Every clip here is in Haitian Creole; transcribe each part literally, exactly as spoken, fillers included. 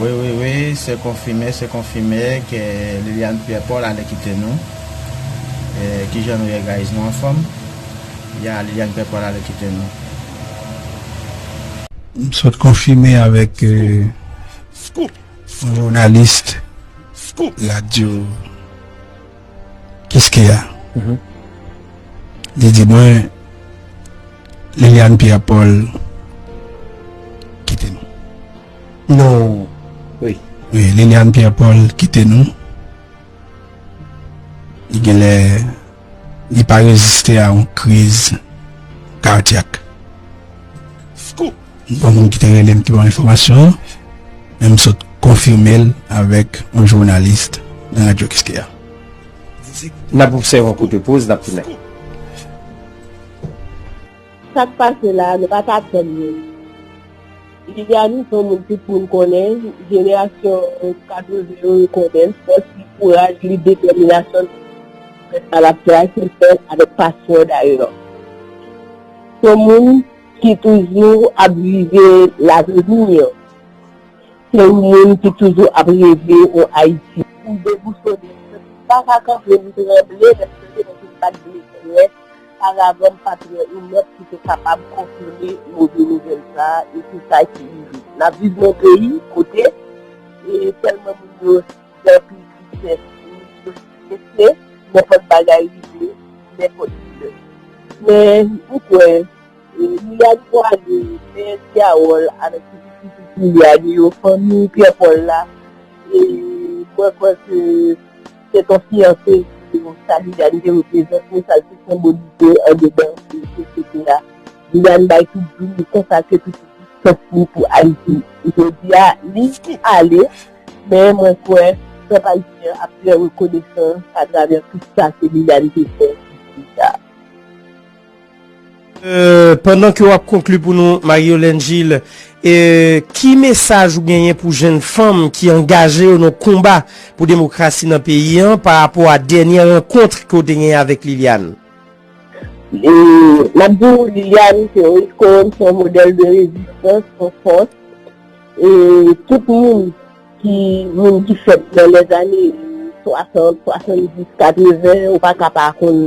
Wi, wi, wi, se konfime, se konfime ke Liliane Pierre Paul ale kite nou. E, kijan nou ye, guys? Nou anfòm? Ya, Liliane Pierre Paul ale kite nou. M sot konfime avèk, e, yon jounalis radyo Kiskeya. Li di mwen, Liliane Pierre Paul kite nou. Non. Wi. Wi, Liliane Pierre Paul kite nou. Li genlè, li pa reziste a yon kriz kadyak. Scoop! Bon, moun ki te rele m ki ban m enfòmasyon an, men m sot konfime l avèk yon jounalis nan radyo Kiskeya. N ap obsève yon koute poz, n ap tounen. Sa k pase la, nou pa t atann li. Liliane se yon moun tout moun konnen, jenerasyon katreven yo konnen l, fòs li, kouraj li, detèminasyon li, fè sa l ap fè a, se l fè avèk pasyon dayè. Se yon moun ki toujou ap vize lavni an. Se yon moun ki toujou ap reve yon Ayiti. Pou debousole, li pa ka kanpe, li tranble, lè m tande, paske m pa t vle kwè, paravan m pa t wè yon lòt ki te kapab konfime move nouvèl sa a, e se sa ki rive. N ap viv nan yon peyi kote, e tèlman moun yo nan pil tristès, yo strese, nenpòt bagay rive, nenpòt kilè. Men, m kwè, e, Liliane pwale, men Ti Awòl avèk ti pitit Liliane yo, fanmi Pyè Pòl la, e, mwen kwè ke se yon fiyanse pou sa Liliane te reprezante, sa l te senbolize andedan sosyete a. Liliane bay tout vi li, konsakre tout egzistans li pou Ayiti. Jodi a, li ale, men mwen kwè pèp ayisyen ap trè rekonesan atravè tout sa ke Liliane te fè pou peyi a. Euh, pandan ke w ap konkli pou nou, Marie-Yolène Gilles, e, ki mesaj ou genyen pou jèn fanm ki angaje yo nan konba pou demokrasi nan peyi an pa rapò a dènye rankont ke w te genyen avèk Liliane? E, m ap di w, Liliane, se yon ikòn, se yon modèl de rezistans, se yon fòs. E tout moun ki, moun ki fèt nan lèzane swasant, swasanndis, katreven, ou pa ka pa konn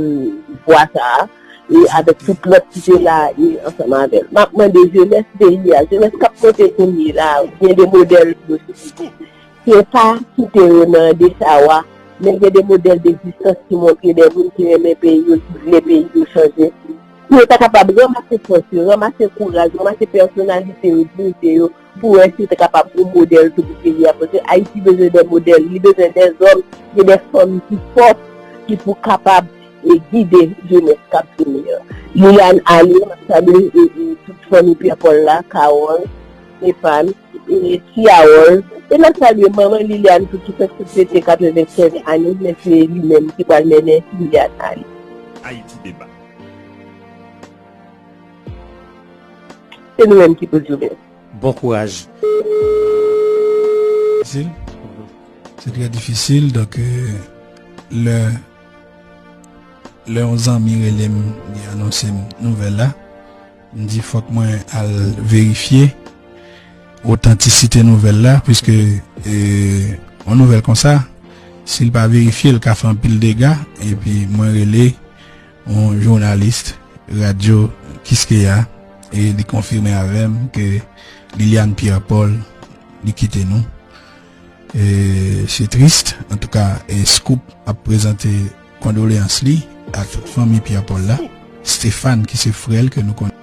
vwa sa a, e avèk tout lòt ki te la, e ansanm avè l. M ap mande jenès peyi a, jenès k ap monte kounye la, gen de modèl pou yo swiv. Se pa kite yo nan dechawa, men gen de modèl degzistans ki montre de moun ki renmen peyi yo, ki vle peyi yo chanje. Pou yo ta kapab ranmase fòs yo, ranmase kouraj, ranmase pèsonalite yo, diyite yo, pou wè si yo ta kapab yon modèl tou pou peyi a. Paske Ayiti bezwen de modèl, li bezwen de zòm, gen de fanm ki fò, ki pou kapab, e, gide jenès k ap vini an. Liliane ale, m ap salye, e, e, tout fanmi Pyè Pòl la, Carole, Stéphane, e, Ti Awòl. E n ap salye manman Liliane tou ki fèk fete katrevenkenz ane, men se li menm ki pral mennen Liliane ale. Ayiti Deba. Se nou menm ki pou di w mèsi. Bon kouraj. Difisil. Se trè difisil, donk, euh, lè, lè yon zanmi rele m, li anonse m nouvèl la, m di fòk mwen al verifye otantisite nouvèl la, piske, e, yon nouvèl konsa, si l pa verifye, l ka fè anpil dega, epi mwen rele yon jounalis radyo Kiskeya, e li konfime avè m ke Liliane Pierre Paul, li kite nou. E, se tris, antouka, e, Scoop ap prezante kondoleyans li a tout fanmi Pierre Paul la. Stéphane, ki se frè l ke nou konnen.